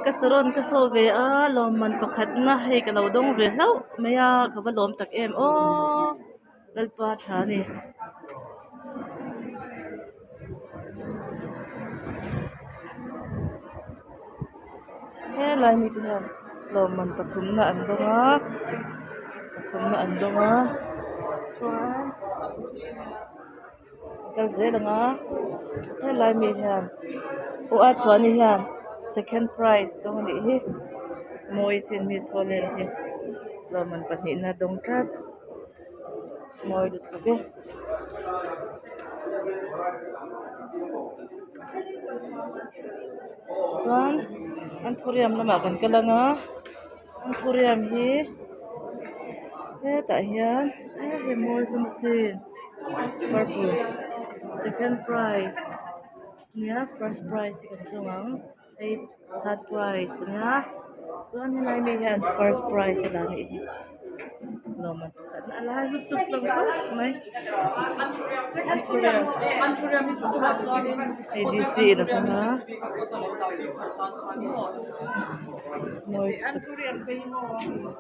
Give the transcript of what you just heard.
Ka sarawn ka saw ve a lawmman pakhat na hei ka lo dawng ve hlauh mai a ka va lawm tak em aww Lalpa tha a ni. Helai mite hian lawmman pathumna an dawng a pathumna an dawng a chuan kal zel ang a helai mi hian aw a chuan ni hian second prize dawng a nih hi mawi sin miss holland hi lawmman pahnihna dawng tlat mawi lutuk e. Chuan anthurium lamah kan kal ang a anthurium hi hetah hian hei mawi hlawm asin purple second prize nia first prize hi kan zawng ang hei third prize ania chuan helai mi hian first prize a la anih hi lawmman pakhat na a lai lutuk hlawm khawp mai anthurium A D C in a hmang a mawi lutuk.